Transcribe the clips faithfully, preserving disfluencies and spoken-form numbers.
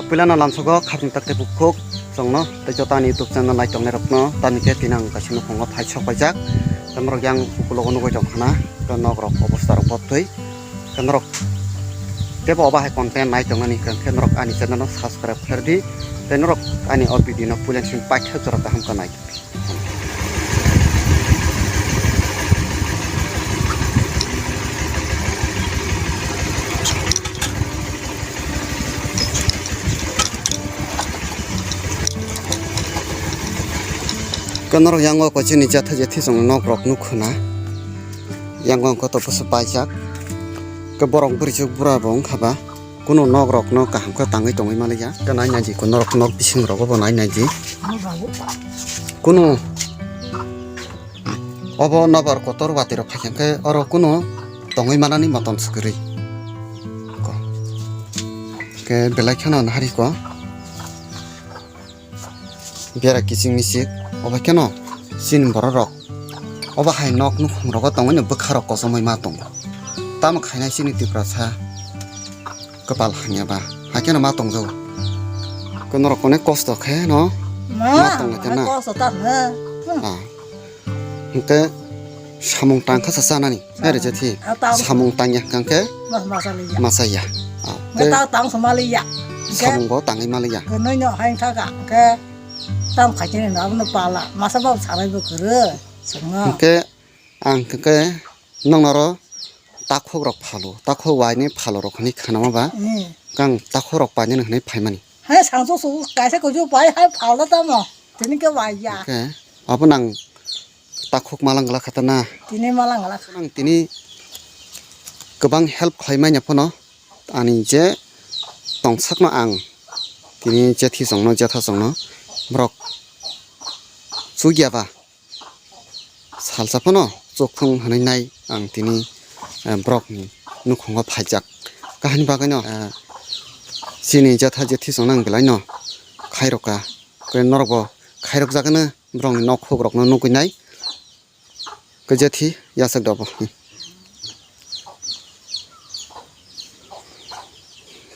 Puilano lamsogo khapni tak tei bukhuk chwngno tei joto ani YouTube channel naitongnai rokno tamni khe tini ang kaisa nukhungo phai sok paijak. Tei norok yang ukulogo nugui tong khana, tei nok rok obostha rok bo twi. Tei norok teibo obo hai content nai tongmani hwnkhe norok ani channel no subscribe khlai di. Tei norok ani o video no puila simi paithak jora kaham khe nai. Khe norok yango kochini jatha jethi chwng nok rok nukho na. Yango ang kotor bwswk paijak. Khe borok bwrwi chuk bura bo wngkha ba. Kunu nok rok no kaham khe tangwi tongwi maliya. Khe nai nai di kunu nok, nok bising rogo bo nai nai di. Kunu obo nobar kotor watwi rok phaikha khe oro kunu tongwi manani motom swkirwi. Ko. Khe belai kheno nahari ko. Bera kiching michik, obo kheno chini borok rok. Obo hai nok nukhung rogo tongwi no bwkha rok kochomwi ma tongo. Tamo khainai chini Tiprasa kwpal hamya ba, hai kheno ma tongjago. Khe norok onek kosto khe no ma tong lai khe na. Kosto ta hwna. Ah. Hwnkhe samung tang kha sa chanani. Nai rwja thi. Ah, tang. Samung tang ya hwnkhe. Mas masa liya. Masa ya. Ah, hwnkhe tei ta tang sama liya. Samung bo tangwi ma liya. Kwnwi no hai thaka hwnkhe tam khaikhe no abono pala. Masa bo salai bo kwrwi. Swngo. Hwnkhe ang hwnkhe nong noro takhuk rok phalo. Takhuk waini phalo rok hwnwi khanama ba. Hmm. Kang takhuk rok painani hwnwi phaimani. Hai sangsu su kaisa kuju pai hai phalda tamo. Tini ke waya. Oke. Abo nang takhuk malang gala khatana. Tini malang gala. Nang tini kwbang help khlai manya phano ani je tongsakno ang tini jethi chongno jetha chongno borok chukya ba. Salsa phano chukphung hwnwi nai ang tini, eh, borokni nukhungo phaijak. Kahini bagwino, eh, chini jatha jethi chwng nang belai no khairokha. Khe norokbo khairokjakgwno borokni nok khukrokno nugwi nai. Khe jethi yachak dobo.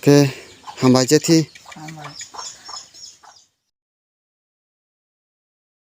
Khe hambai jethi